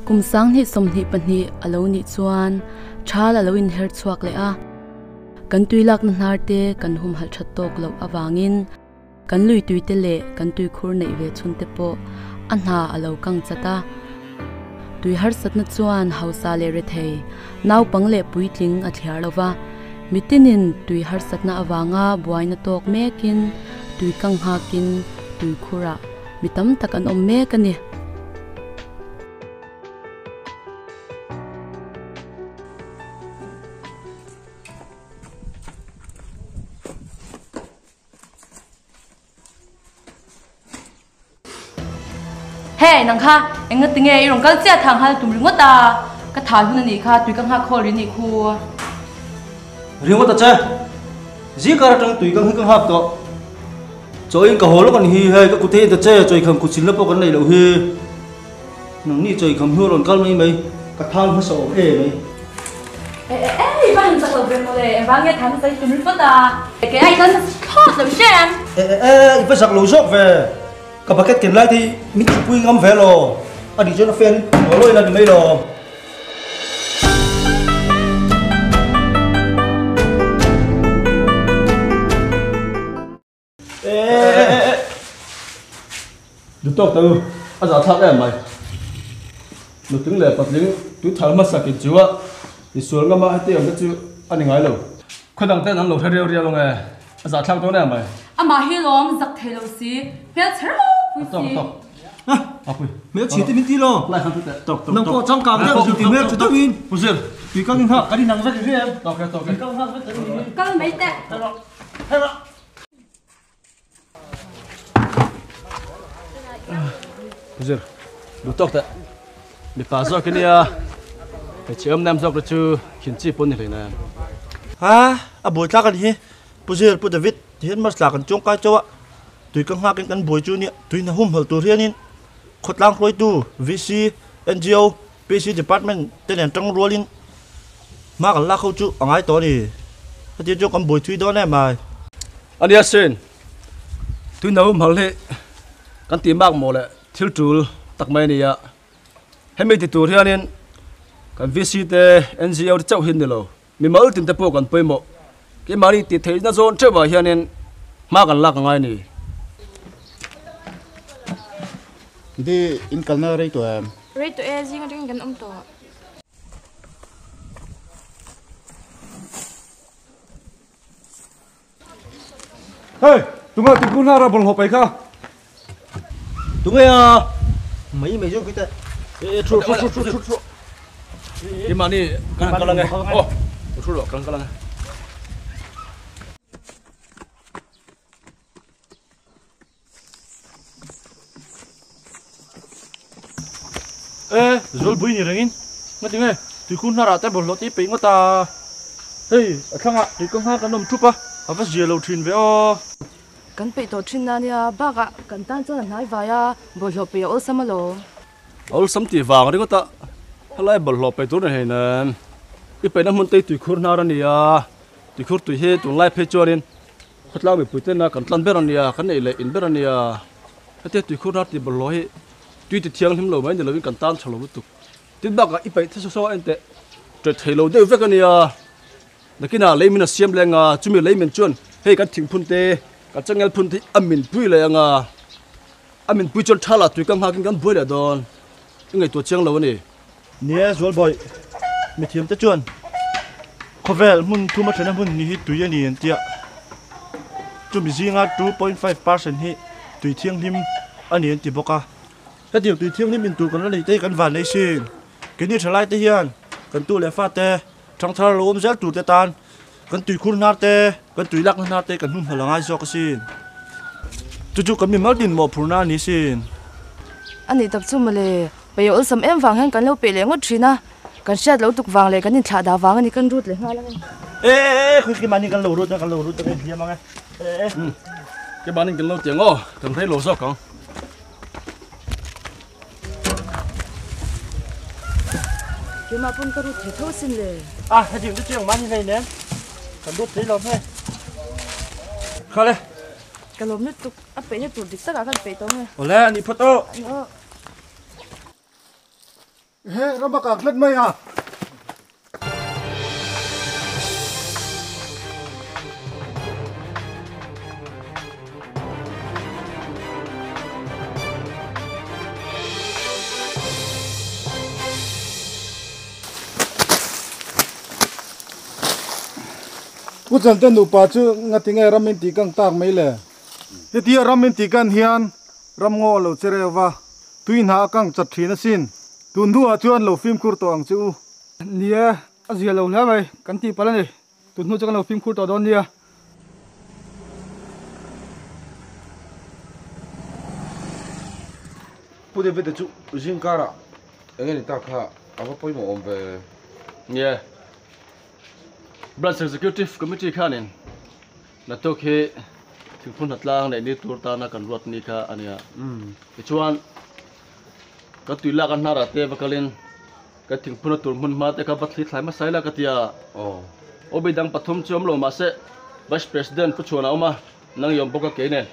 Kum 2022 a lo nih chuan thal a lo inher chhuak leh a. Kan tui lakna hnar te kan humhalh that tawk loh avangin kan lui tui te leh kan tuikhur neih ve chhun te pawh a hna a lo kang chat a. Tui harsatna chuan hausa leh rethei, naupang leh puitling a thliar lo va. Mitinin tui harsatna avanga buaina tawk mekin tui kang nghakin tuikhurah mi tam tak an awm mek a ni. Hey nang kha eng nga tinge i rawn kal chiah thang hal tum ringawt a ka thal hun anih kha tui ka nghak khawl ri nih khu. Ringawt a che zingkar atang tui ka ka nghak tawh chaw in ka haw lawk ani hi hei ka kut hei ta che chawi kham kut silna pawh kan neih loh hi nang ni chawi kham hi a rawn kal mai mai ka thal hmasa awm e mai. E e e i va han chak lo ve mawle engvang nge thal hmasa i tum ringawt a ke ai kal hmasa thlawt lo hre em. E e e i va zak lo zawk ve. Ka bucket ken lai te hi min thupui ngam ve lo, a nih chuan a fan haw lawi la ni mai lo. Duh tawk ta u, a zah thlak em mai. Nutling leh patling tui thar hmasa kit chu a insual ngam a, heti ang te chu a ni ngai lo. Khaw dang ten an lo hre riau riau ang e. A zah thlak dawn em mai. Amah hi lawm zak thei lo si, hmel chhe reuh pui si. Tawk tawk. A pui. Hmel chhe te min ti lo. Lai khan tu teh. Tawk tawk. Nang pawh changkang deuh chu ti hmel chhe deuh in. Pu Zir. Tui kang in nghak kan inang vek i hria em? Tawk e tawk e. Tui kang nghak vek kan ni hi. Kal mai teh. Hei rawh. Hei rawh. Pu Zir. Duh tawk teh. Mipa zawk i nia. Hmeichhe awm nem zawk te chu khin chi pawn ni hlei nem. Ha, a buai tlak a ni hi. Pu Zir, Pu David, tihian March-la kan chuangkai chauh a, tui ka nghakin kan buai chu nia, tui hna humhalh tur hianin khawtlang hruaitu, VC, NGO, PC department te nen tang rualin hma kan lak ho chu a ngai tawh a ni. Hetiang chu kan buai thui dawn em ai. A nia sin, tui hna humhalh hi kan tih mak maw le thil tul tak mai a ni a. Hemi ti tur hianin kan VC te, NGO te chauh hi an ni lo. Mimal tin te pawh kan pawimawh. Keimahni tih theihna zawn theuhah hianin hma kan lak a ngai a ni. Di in kalna rei tawh em? Rei tawh e, zing atangin kan awm tawh. Hey, tunga tuipu hnar a bawlhhlawh paih kha. Tunge a, mai mai zawk ite. E thu thu thu thu thu. Keimahni kan han kal ange. Aw, thu rawh kan kal ange. E, Zawlbui ni rengin nga tinge tuikhur hnarah te bawlhhlawh te i peih ngawt a. Hei, a thlangah tuikawng hnar kan awm thup a, a va zia lo thin ve aw. Kan peih tawh thin na nia, bakah kan tan chuan a hnai vai a, bawlhhlawh peih a awlsam alawm. A awlsam tih vang ringawt a, helai bawlhhlawh peih tur ni hleinem. I peihna hmun te hi tuikhur hnar a ni a, tuikhur tui hi tunlai phei chuanin Khawtlang mipui tena kan tlan ber a nia, kan ei leh in ber a nia. Hetia tuikhur hnar tih bawlhhlawh hi tui ti thianghlim lo mai ni lovin kan tan tha lo lutuk. Tin bakah i paih the saw saw a enteh ṭe thei lo deuh vek a nia. Nakinah lei min a siam leng a, chumi lei min chuan hei kan thingphun te, kan changel phun te hi a min pui leh ang a. A min pui chuan tha lah tui ka nghakin kan buai leh dawn. I ngaihtuah chiang lo a ni. Nia, Zualbawi, mithiamte chuan khawvel hmun thuma thena hmun ni hi tui a ni an tia. Chumi zinga 2.5% hi tui thianghlim a ni an ti bawk a. Hetiang tui thianghlim in tur kan la nei te hi kan van nei sin. Keini thalaite hian kan tu leh fate thangthar lo awm zel turte tan kan tuikhur hnar te, kan tui lakna hnar te kan hmumhal a ngai zawk asin. Chu chu kan mimal din mawhphurhna a ni sin. A nih tak chu mawle, Pei awlsam em vang hian kan lo peih leh ngawt thin a, kan hriat lo tuk vang leh kan inthlah dah vang a ni kan rut leh nghal ang e. E e e, khawi keimahni kan lo rut a, kan lo rut ang e, hliam ang e. E e. Keimahni kan lo ti ang aw, kan rei lo zawk ang. Keimah pawn ka rut thei tho asin le. A, hetiang chu chiang mahni hlei nen kan rut thei lo hme. Kha le. Ka lawm lutuk, a peihna tur dik takah khan peih tawh nge. Awle, a nih phawt aw. Ani aw. He ram a kang tlat mai a. Pu Chante nupa chu ngatinge ram in tih kang tak mai le? Hetia ram in tih kan hian ram ngaw a lo che reuh va, tui hna a kang chat thin asin. Tun hnuah chuan lo fimkhur tawh ang che u. Ni e, a zia lo hle mai, kan tih palh a ni. Tun hnu chu kan lo fimkhur tawh dawn nia. Pu David-a chu zing karah eng nge ni ta kha a va pawimawh awm ve? Ni e, Branch Executive Committee khanin naktuk hi thingphun hnatlang neih ni tur tana kan ruat ni kha a nia. Tichuan, kan tui lak a hnarah te va kalin kan thingphuna tur hmun hma te kha va thli thlai hmasa ila ka ti a. OB dang pathum chu awm lo mahse Vice President Pu Chhuana a awm a, nang i awm bawk a kei nen.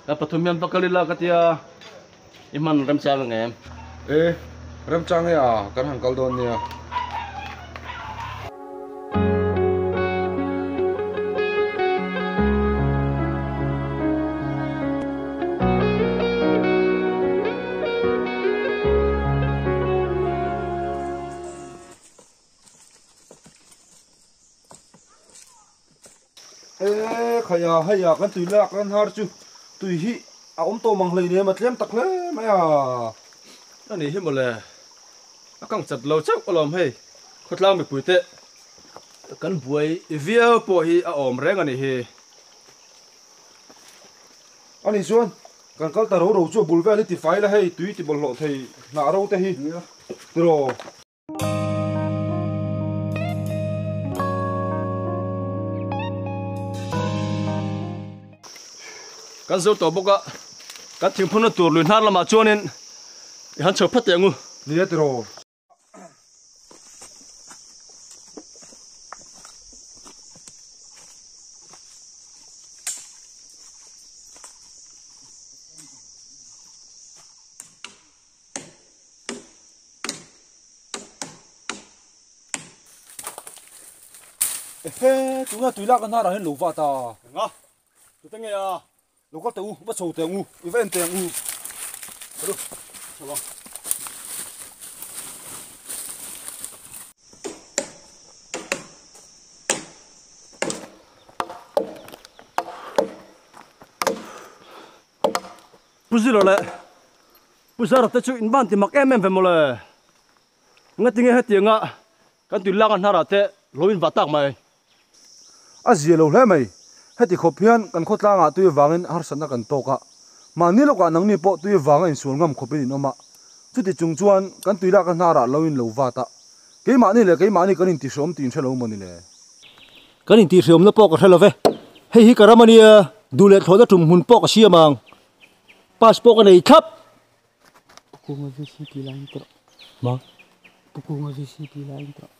Kan pathum hian va kal ila ka ti a, i hman remchang ang em? E, remchang e a, kan han kal dawn nia. E khaia heia kan tui lak an har chu tui hi a awm tawh mang hleinem a tlem tak hle mai a. A nih hi mawle a kang chat lo chauh alawm hei khawtlang mipui te kan buai viau pawh hi a awm reng a nih hi. A nih chuan kan kal ta ro ro chu a bul vel hi tifai la hei tui ti bawlhhlawh thei hnah ro te hi tiraw. Kan zo tawh bawk a, kan thingphunna tur lui hnar lamah chuanin i han chho phat teh ang u. Ni a tiraw. Ehe, tuna tui lak a hnarah hian lo va ta. Enga? Tute nge a? Lo kal teh u, va chho teh ang u, i va en teh ang u. Ru, chho ang. Pu Zira leh Pu Zara te chu in ban ti mak em em ve mawle. Ngatinge hetianga kan tui lak a hnarah te lo in vah tak mai. A zia lo hle mai. Heti khawp hian kan khawtlangah tui avangin harsatna kan tawk a. Mahni lawkah nangni pawh tui avanga insual ngam khawpin in awm a. Chuti chung chuan kan tui lak a hnarah lo in lo vat a. Keimahni leh keimahni kan intihhreawm tih in hre lo maw ni le? Kan intihhreawmna pawh ka hre lo ve. Hei hi ka ram a nia, duh leh thlawhna tum hmun pawh ka siam ang. Pass pawh ka nei thlap. Pukunga VCP lai in tawh. Ma? Pukunga VCP lai in tawh.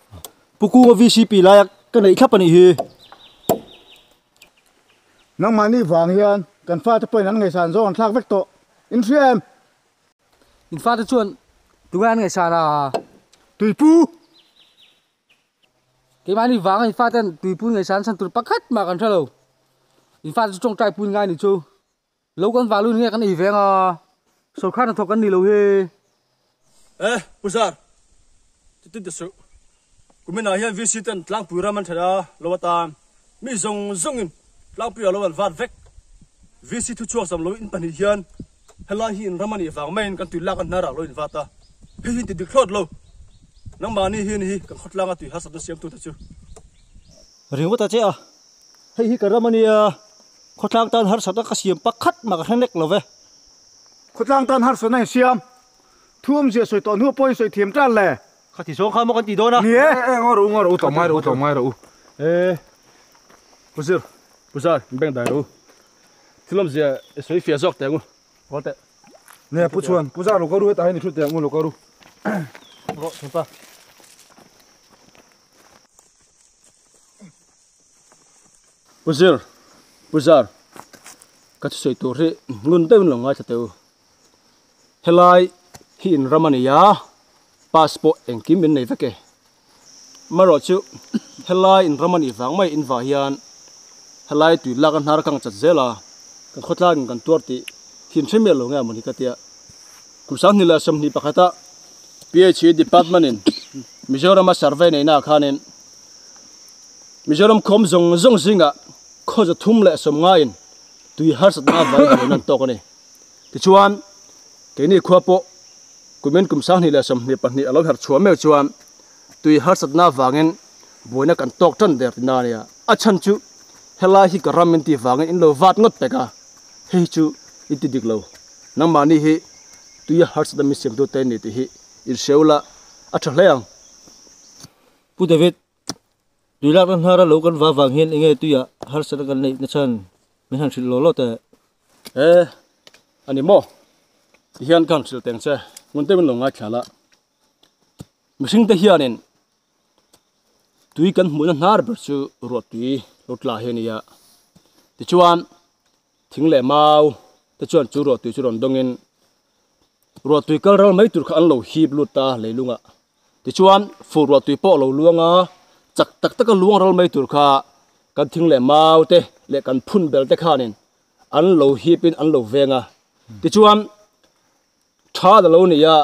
Pukunga VCP laia ka neih thlap a nih hi. Nangmahni vang hian kan fate pawhin an ngaihsan zawng an thlak vek tawh. In hria em? In fate chuan tunge an ngaihsan a? Tuipu! Keimahni vanga in faten tuipu ngaihsan chhan tur pakhat mah kan hre lo. In fate chu tawngtai pui ngai ni chu. Lo kan valu nge kan ei veng a, sawrkar hnathawk kan ni lo hi. E, Pu Zar, chutin ti suh. Kuminah hian VC ten tlangpui ram an then a, lo atan mi zawng zawngin tlangpuiah lo an vat vek. VC thuchhuak zam lo in pahnih hian helai hi in ram a nih vang maiin kan tui lak a hnarah lo in vat a, hei hi in ti dik thlawt lo. Nangmahni hi ni hi kan khawtlanga tui harsatna siamtute chu. Ringawt a che a, hei hi ka ram a nia. Khawtlang tan harsatna ka siam pakhat mah ka hre nek lo ve. Khawtlang tan harsatna in siam. Thu awmzia sawi tawh hnu pawhin sawi thiam tan le. Khati zawng kha maw kan tih dawn a? Ni e. E, ngaw rawh u, ngaw rawh u, tlawm ngai rawh u, tlawm ngai rawh u. E, Pu Zir, Pu Zar, bank dai rawh u. Thil awmzia i sawi fiah zawk teh ang u. Ngaw teh. Ne, Pu Chhuan, Pu Zar lo ka ru hetah hian i thu teh ang u, lo ka ru. Rawh, thianpa. Pu Zir, Pu Zar, ka thusawi tur hi ngun deuhin lo ngaithla teh u. Helai hi in ram a ni a, Pass pawh engkim in nei vek e. Amaherawhchu helai in ram a nih vang mai in vah hian helai tui lak a hnar kang chat zel a, kan khawtlang in kan tuar tih hi in hre miah lo nge mawni ka tia. Kum 2021 a PHE department in Mizoram a survey neihna ah khanin Mizoram khawm zawng zawng zingah khaw 390 in tui harsatna avangin buaina an tawk a ni. Tichuan keini khua pawh kumin kum 2022 a lo herh chhuah meuh chuan tui harsatna avangin buaina kan tawk tan der tina a nia. A chhan chu helai hi ka ram in tih vangin in lo vat ngawt pek a, hei hi chu in ti dik lo. Nangmahni hi tui harsatna min siamtu te ni tih hi in hreu la a tha hle ang. Pu David, tui lakna hnara lo kan va vang hian enge tuiah harsatna kan neih na chhan min han hrilh law law teh. E, a ni maw? Tihian ka han hrilh teng che, ngun deuhin lo ngaithla la. Mihringte hianin tui kan hmuhna hnar ber chu ruah tui lo tla hi a ni a. Tichuan, thing leh mau te chuan chu ruah tui chu rawn dawngin ruah tui kal ral mai tur kha an lo hip lut ta leilungah. Tichuan, fur ruah tui pawh a lo luang a, chak tak taka luang ral mai tur kha kan thing leh mau te leh kan phun bel te khanin an lo hipin an lo veng a. Tichuan, tha la lo ni a,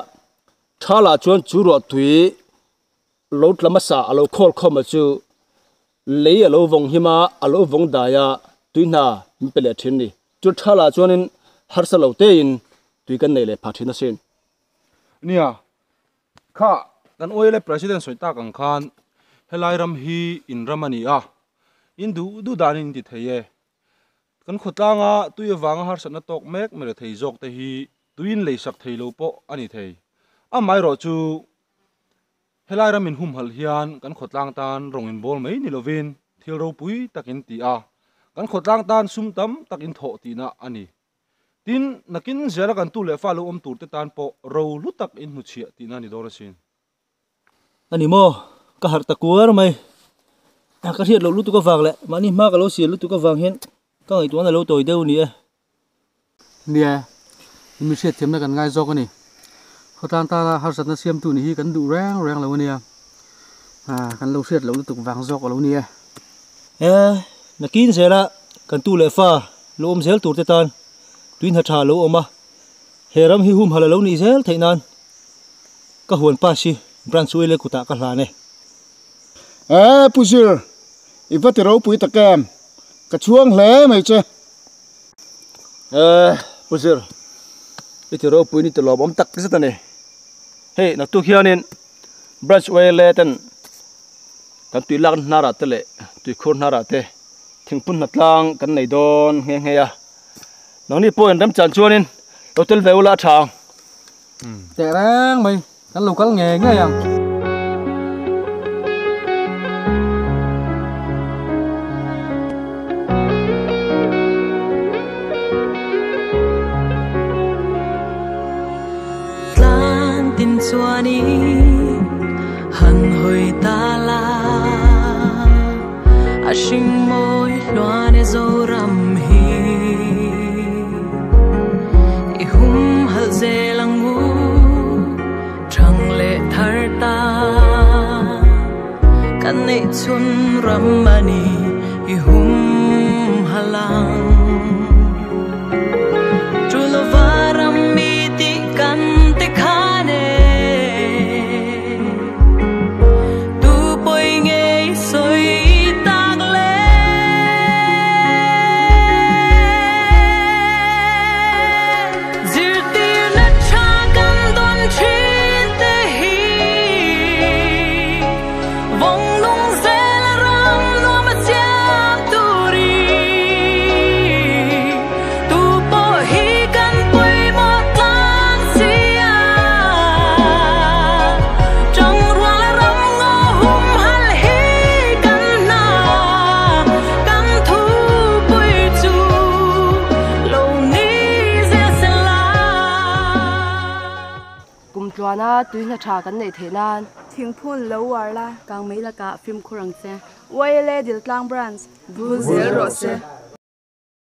tha lah chuan chu ruah tui lo tla hmasa a lo khawl khawm a chu lei a lo vawng him a, a lo vawng dai a, tui hna min pe leh thin ni. Chu tha lah chuanin harsa lo tein tui kan nei leh phah thin asin. Nia, kha kan OLA President sawi tak ang khan helai ram hi in ram a ni a, in duh duh danin in ti thei e. Kan khawtlanga tui avanga harsatna tawk mek mere thei zawk te hi tuiin leisak thei lo pawh a ni thei. Amaherawh chu helai ram in humhalh hian kan khawtlang tan rawng in bawl mai ni lovin thil ropui tak in ti a, kan khawtlang tan sum tam tak in thawh tihna a ni. Tin, nakin zela kan tu leh fa lo awm tur te tan pawh ro hlu tak in hmuchhiah tihna a ni dawn asin. A ni maw? Ka harh ta kuar mai. Ka hriat loh lutuk avang leh mahni hma ka lo sial lutuk avang hian ka ngaihtuahna lo tawi deuh a ni e. Nia, mi hriatthiamna kan ngai zawk a ni. Khawtlang tana harsatna siamtu nih hi kan duh reng reng lo a nia. Kan lo hriat loh lutuk vang zawk a lo ni e. E, nakin zela kan tu leh fa lo awm zel tur te tan tui hna tha lo awm a, he ram hi humhalh a lo nih zel theih nan ka huan pass hi branch uile kutah ka hlan e. E, Pu Zir, i va ti ropui tak em? Ka chhuang hle mai che. E, Pu Zir, i ti ropui ni ti lawmawm tak zet a ni. Hei, naktuk hianin branch uile ten kan tui lak hnarah te leh tuikhur hnarah te thingphun hna tlang kan nei dawn nghe nghe a. Nangni pawh in remchan chuanin lo tel ve ula a tha ang. Teh reng mai, kan lo kal ngei ngei ang. Tlang tin chuanin han hawi ta la, a hring mawi hluan e Zoram hi. I hum halh zel ang u, thang leh thar ta, kan neih chhun ram a ni i hum halh ang. Tulova ram mi tih kan ti khan e, tu pawi ngei sawi tak le. Zirtirna tha kan dawn thin te hi, vawng lung zel a ram nuam a siam turin. Tu pawh hi kan pawimawh tlang si a, tang rual a ram ngaw humhalh hi kan hna, kan thupui chu lo ni zel se la. Kum tluana tui hna tha kan neih theih nan. Thingphun lo uar la. Kang mai lakah fimkhur ang che. YLA Diltlang Branch. Vul zel rawh se.